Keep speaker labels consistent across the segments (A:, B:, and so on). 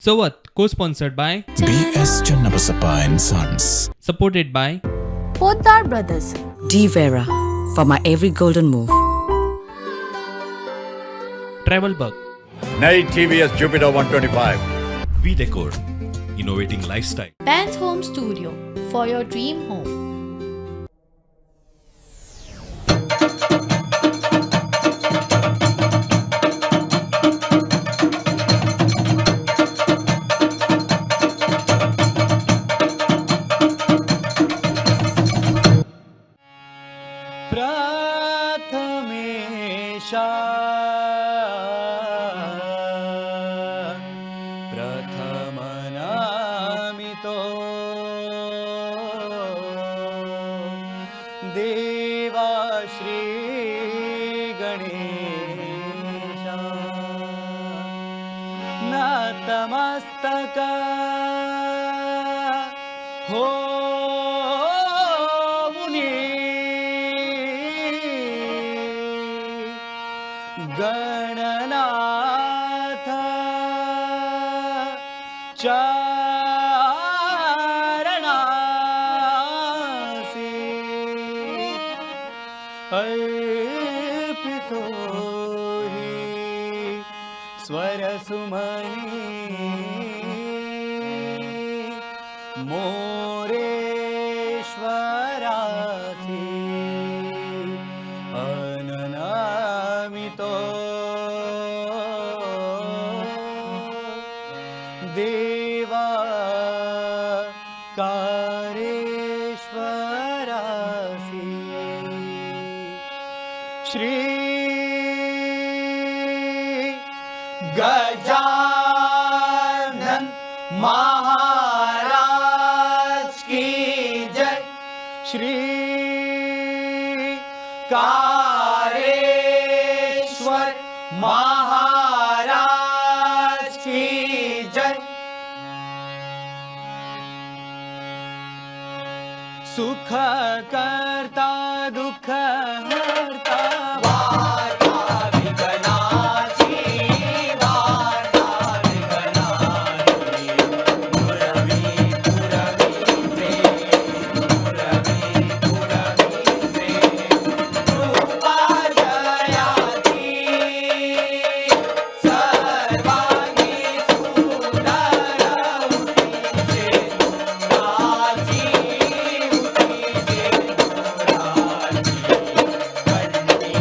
A: Chavath co sponsored by
B: B S. Channabasappa and sons.
A: Supported by
C: Poddar Brothers.
D: D Vera for my every golden move.
A: Travel bug.
E: नई TVS Jupiter 125.
F: V Decor, innovating lifestyle.
C: Ben's Home Studio for your dream home.
G: Prathamesha प्रथमनामितो देवा श्री गणेशा नतमस्तक हो मुनी गणनाथ चरणासी अर्पितो हि स्वरसुमनी मोरेश्वरासी अननामितो देवा कारेश्वरासी श्री गजानन महाराज की जय। श्री कारेश्वर महाराज की जय। सुख करता दुख हरता वार्ता विघ्नाची वार्ता विघ्नाची पुरवी पुरवी प्रेम पुरवी पुरवी प्रेम कृपा जयाती सर्वांगी सुंदर उठिजे राजी उठिजे राजी कंठी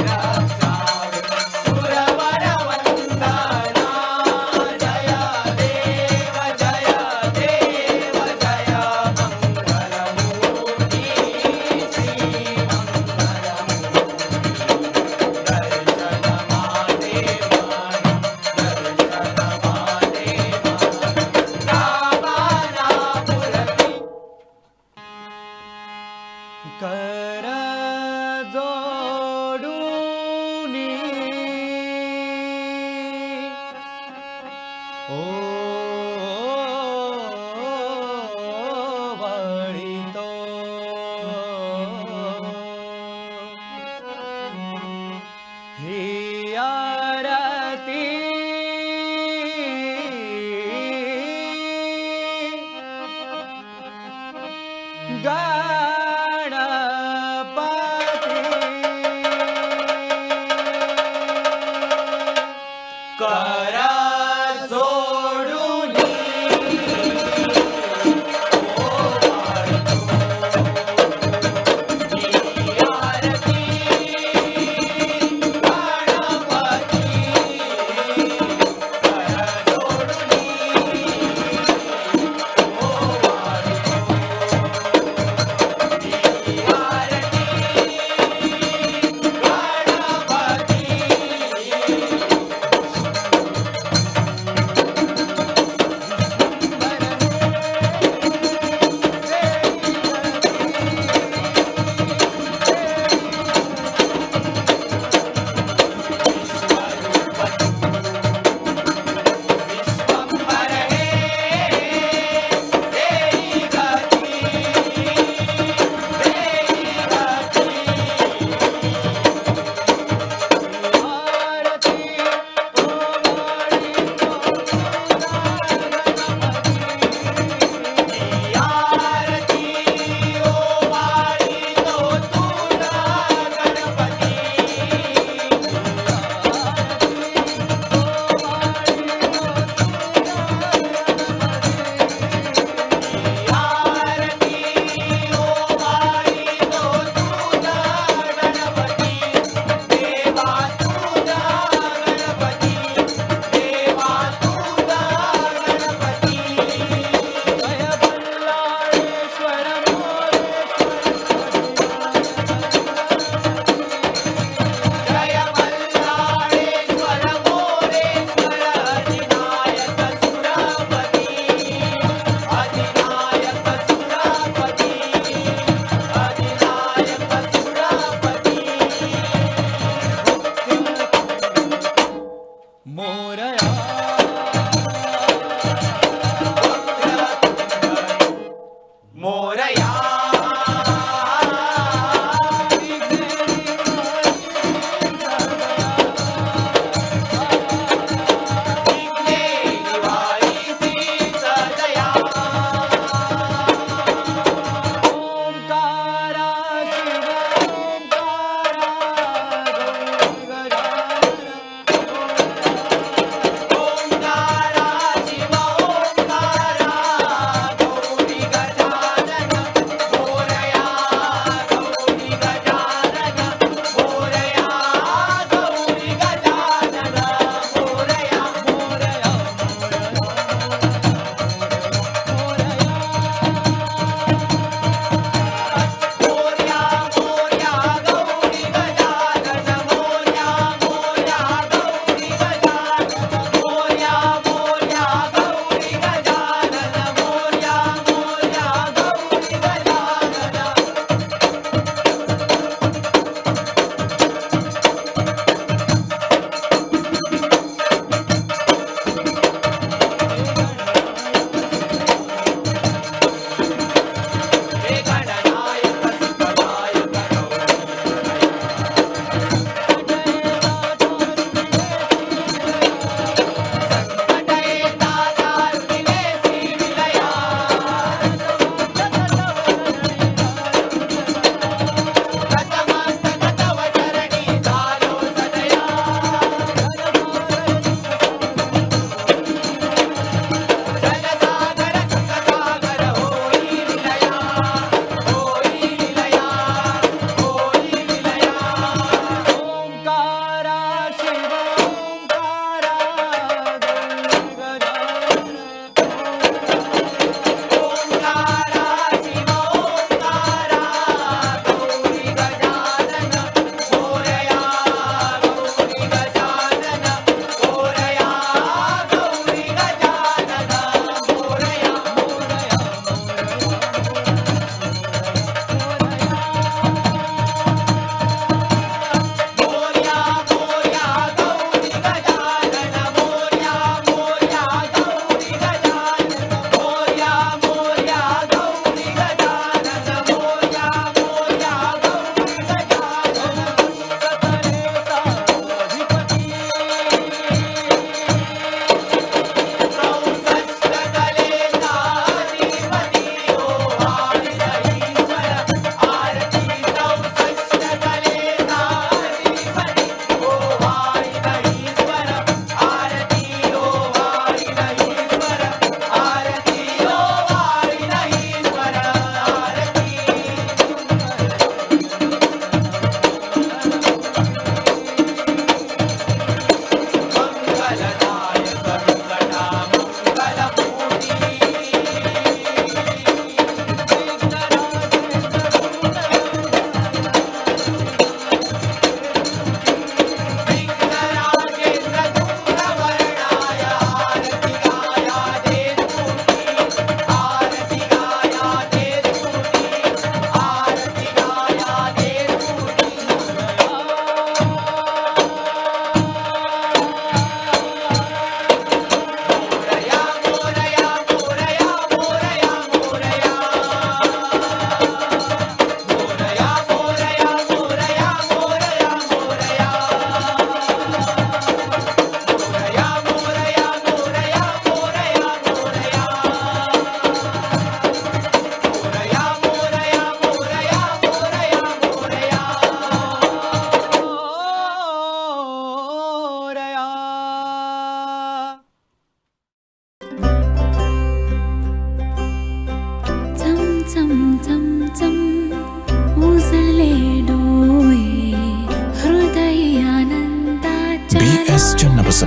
G: रक्षावे सुरवर वंदना जय देव जय देव जय मंगलमूर्ती श्री मंगलमूर्ती दर्शन माते मन दर्शन माते मन कामना पुरती कर जोडूनी ओ वळितो ही आरती गणपती कर जोडूनी आरती Ganpati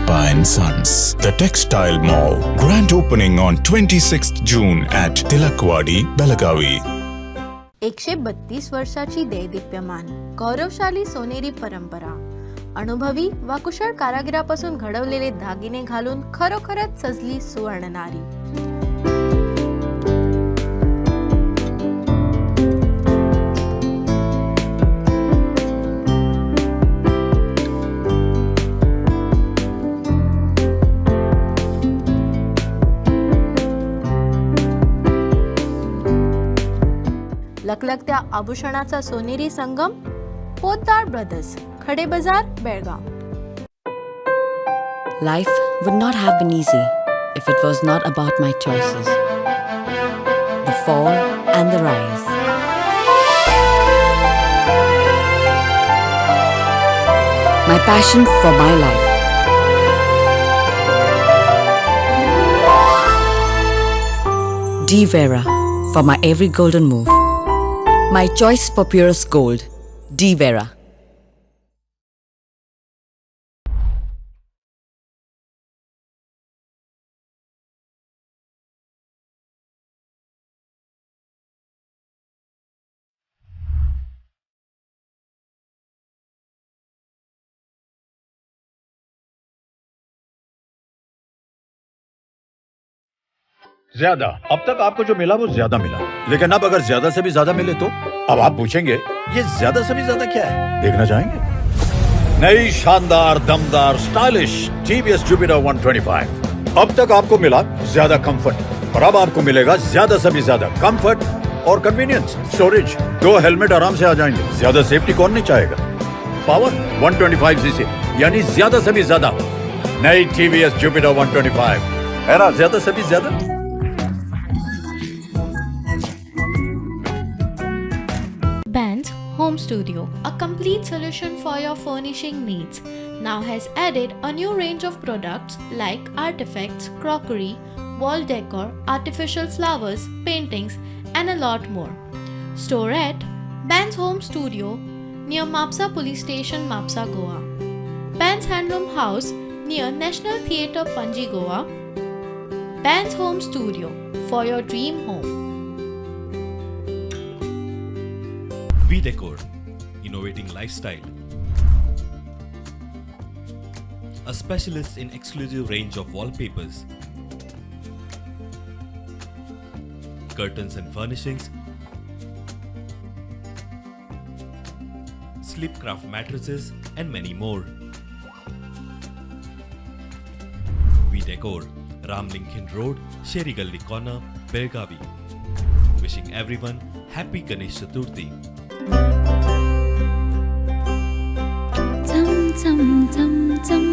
B: Channabasappa and Sons, The Textile Mall. Grand opening on 26th June at Tilakwadi, Belagavi.
C: 132 वर्षाची दैदिप्यमान गौरवशाली सोनेरी परंपरा, अनुभवी वा कुशळ कारागिरापासून घडवलेले दागिने घालून खरोखरच सजली सुवर्णनारी. लकलकत्या आभूषणाचा सोनेरी संगम, Potdar brothers, Khade Bazaar, Belgaum.
D: Life would not have been easy if it was not about my choices. The fall and the rise. My passion for my life. D Vera for my every golden move. My choice for purest gold. D Vera.
E: ज्यादा, अब तक आपको जो मिला वो ज्यादा मिला, लेकिन अब अगर ज्यादा से भी ज्यादा मिले तो? अब आप पूछेंगे ये ज्यादा से भी ज्यादा क्या है? देखना चाहेंगे? नई शानदार दमदार स्टाइलिश टीवीएस जुपिटर 125। अब तक आपको मिला ज्यादा कंफर्ट, और अब आपको मिलेगा ज्यादा से भी ज्यादा कंफर्ट और कन्वीनियंस। स्टोरेज, 2 हेलमेट आराम से आ जाएंगे। ज्यादा सेफ्टी कौन नहीं चाहेगा? पावर 125 सीसी, यानी ज्यादा से भी ज्यादा। नई टीवीएस जुपिटर 125 है ना ज्यादा से भी ज्यादा।
C: Ben's Home Studio, a complete solution for your furnishing needs, now has added a new range of products like artifacts, crockery, wall decor, artificial flowers, paintings, and a lot more. Store at Ben's Home Studio near Mapsa Police Station, Mapsa, Goa. Ben's Handloom House near National Theatre, Panji, Goa. Ben's Home Studio for your dream home.
F: We Decor, innovating lifestyle. A specialist in exclusive range of wallpapers, curtains and furnishings, Sleepcraft mattresses and many more. We Decor, Ramlingkhind Road, Sheri Gully Corner, Belgavi. Wishing everyone happy Ganesh Chaturthi.
H: चम चम चम चम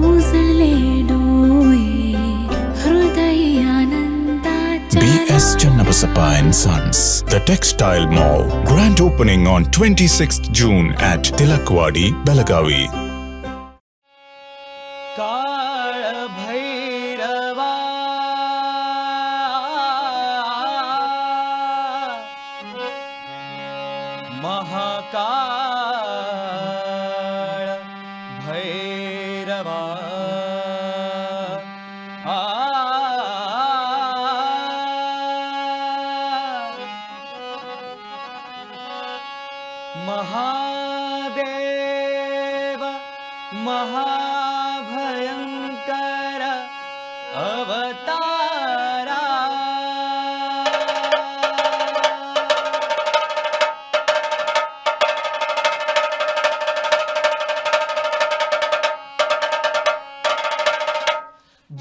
H: उजळले डोळे, हृदय आनंदाच्या.
B: B.S. Channabasappa and Sons, The Textile Mall. Grand opening on 26th June at Tilakwadi, Belagavi.
G: Kal Bhairava, Mahakal Bhairava, आ महादेव महाभयंकर अवतारा.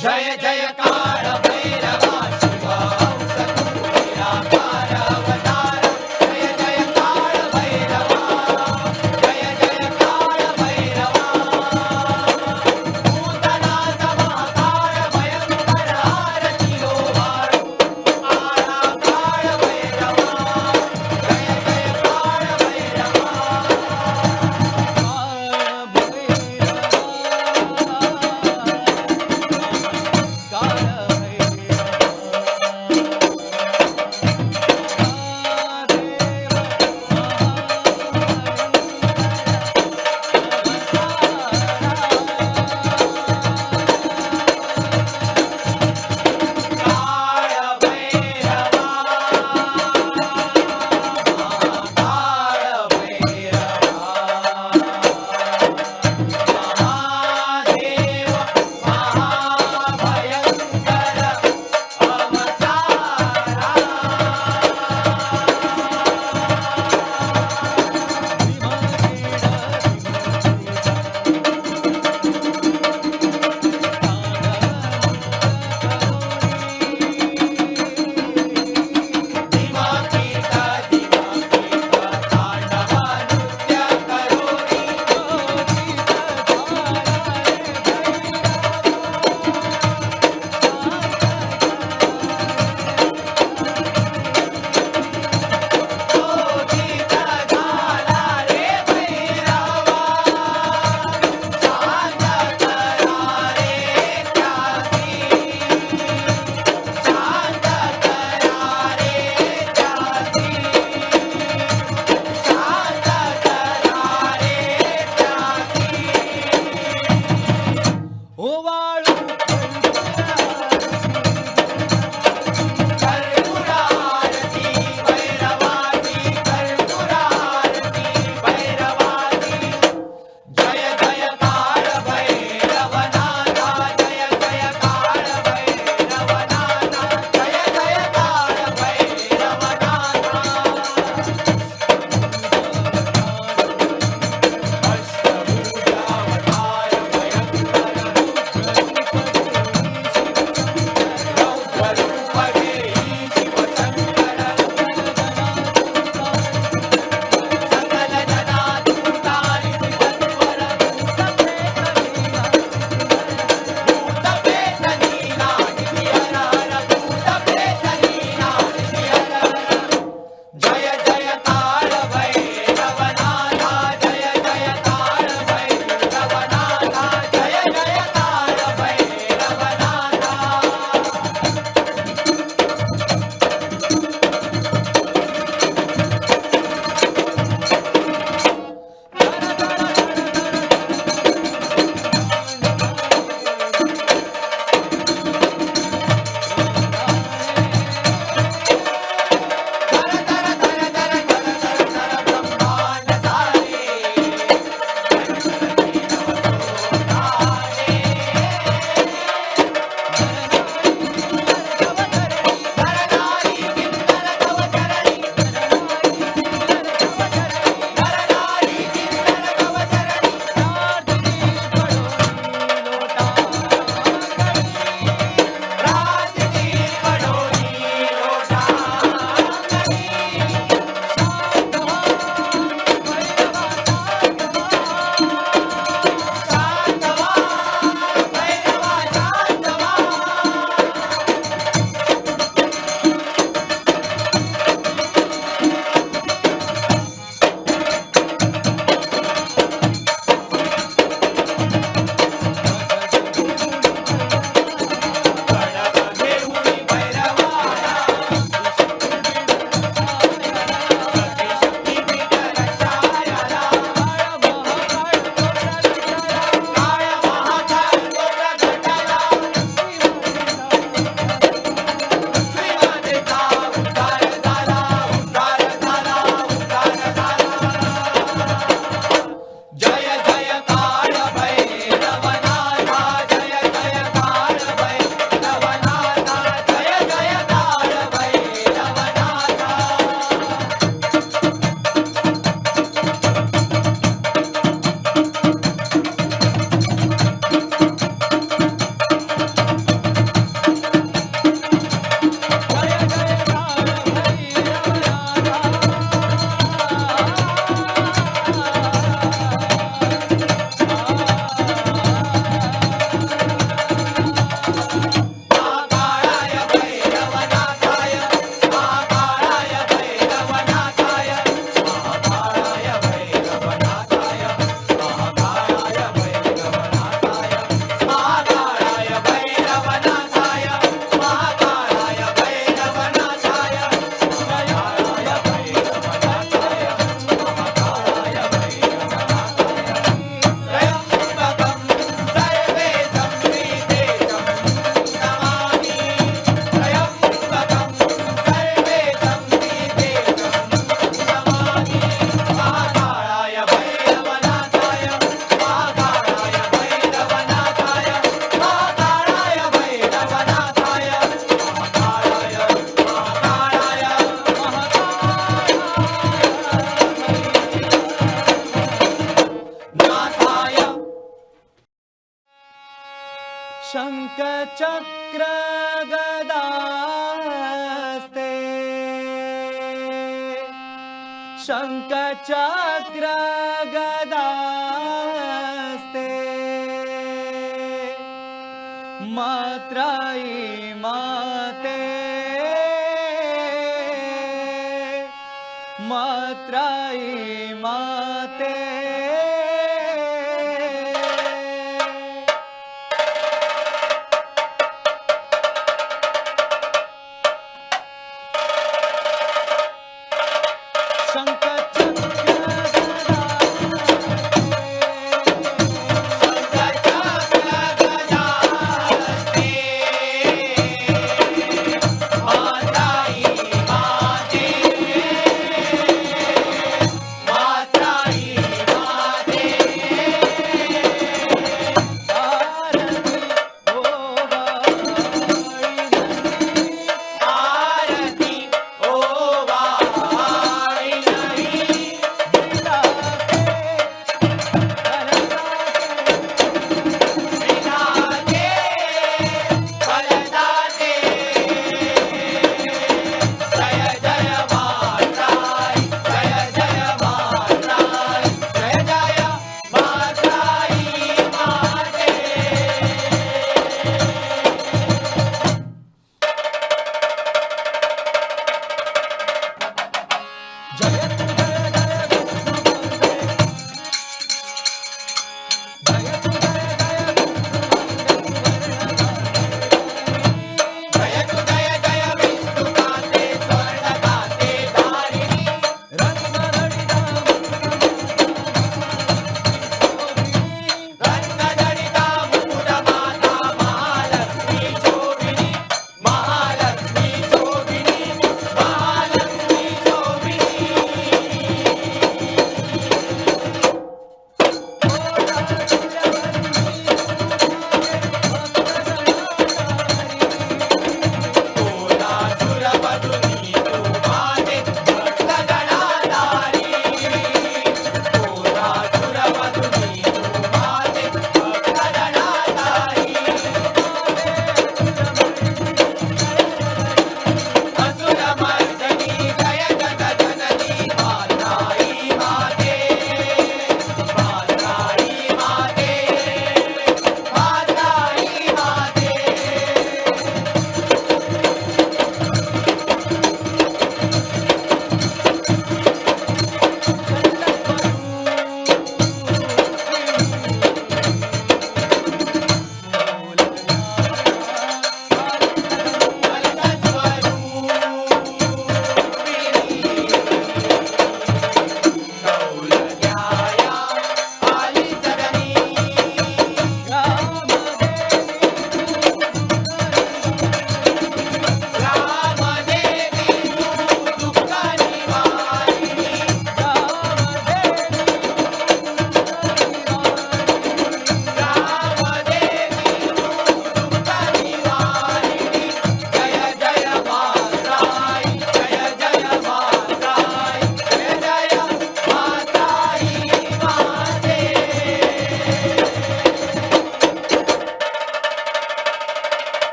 G: जय जय काळ भैरवा शिवा, निराकार अवतार. जय जय काळ भैरवा, जय जय काळ भैरवा. भूतनाथ महाकाळ भयंकर आरती वाळू आळा काळ भैरवा, जय जय काळ भैरवा. काळ भैरवा, काळ भैरवा. शंखचक्र गदास्ते, शंखचक्र गदास्ते, मात्राई माते, मात्राई माते. शंखचक्र.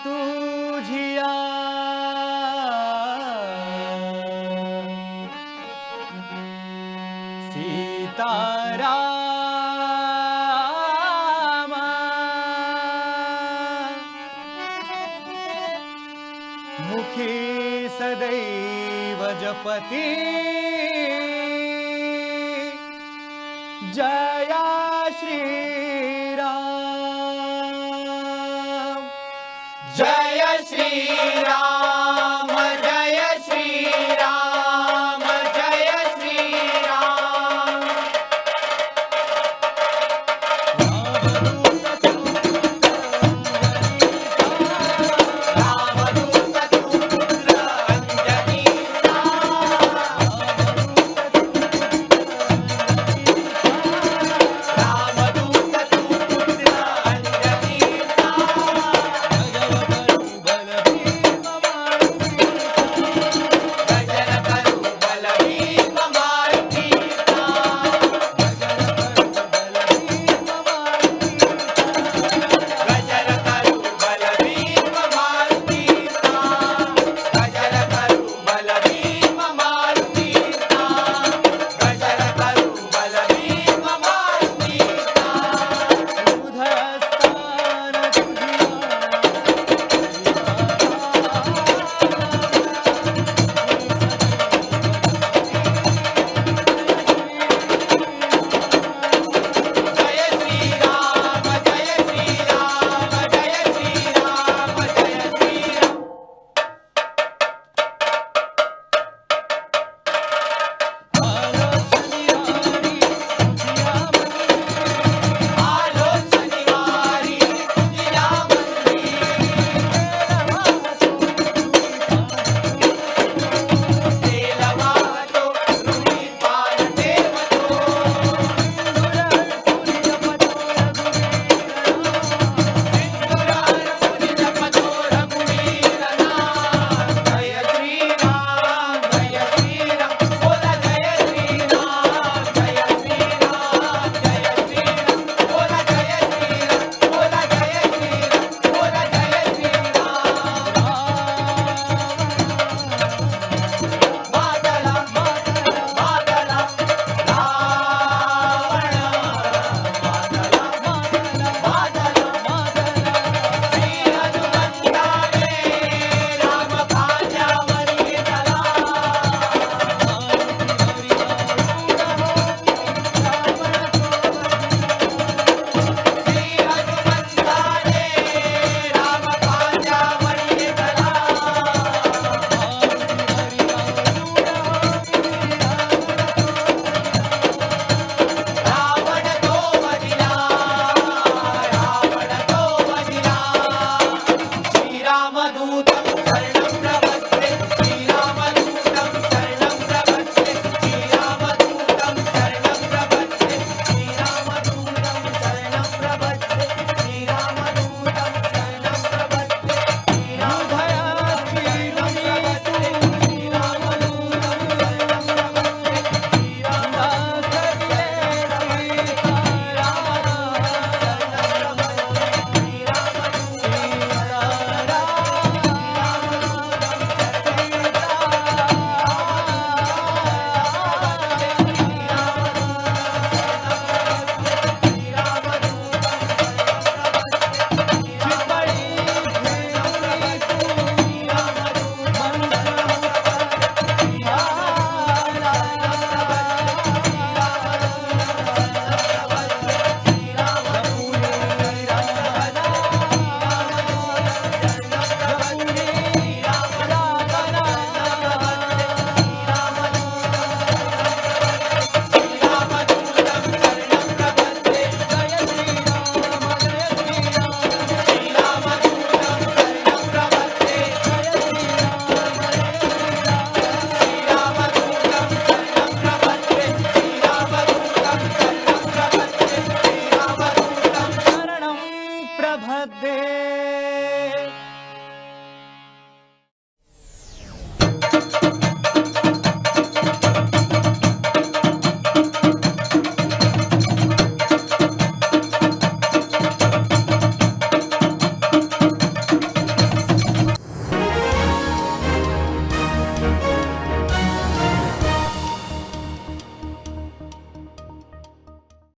G: तुझिया, सीताराम मुखी सदैव जपती, जया श्री राम, जय श्री राम।